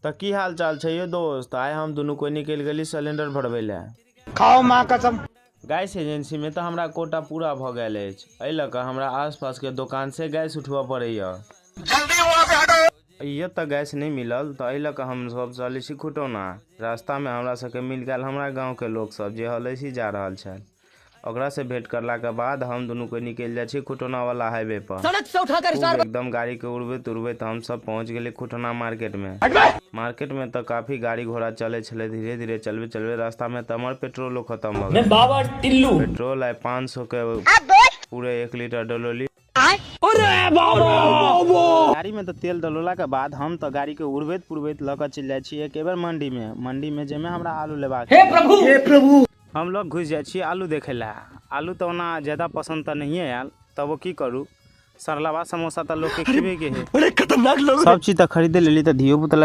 तऽ की हाल चाल छै यो दोस्त। आइ हम दुनू कोइ निकलि गेली सिलेंडर भरबै लए। खाओ माँ कसम। गैस एजेंसी में तऽ हमरा कोटा पूरा भऽ गेल अछि, एहि लऽ कऽ हमरा आसपास के दोकान से गैस उठबऽ पड़ैया। एतऽ तऽ गैस नहि मिलल तऽ एहि लऽ कऽ हम सब चलै छी खुटौना। रास्ता में हमरा सबके मिल गेल हमरा गाँव के लोक सब जे हलैसी जा रहल छल। ओकरा से भेंट करला के बाद हम दुनू कोइ निकलि जाइ छी खुटौना वाला हाईवे पर। सड़क से उठाकर खूब एकदम गाड़ी के उड़बैत उड़बैत हम सब पहुंच गेली खुटौना मार्केट में। मार्केट में तऽ काफी गाड़ी घोड़ा चले छले। धीरे धीरे चलबे चलबे रास्ता में तऽ हमर पेट्रोलो खत्म भऽ गेल। बाबा टिल्लू पेट्रोल आइ 500 के पूरे 1 लीटर डलोली। गाड़ी में तऽ तेल डलोला के बाद हम तऽ गाड़ी के उड़बैत पुड़बैत लऽ के चलि जाइ छी एक बेर मंडी में। मंडी में जाहिमे हमरा आलू लेबाक हे प्रभु, हे प्रभु। हम लोग घुसि जाइ छी आलू देखै लए। आलू तऽ ओना ज्यादा पसन्द तऽ नहिए आयल, तबो की करू, सरलवा समोसा तऽ लोकके खेबे के है। बड़े खतरनाक लोग। सब चीज तऽ खरीदे लेली तऽ धियो पुता लए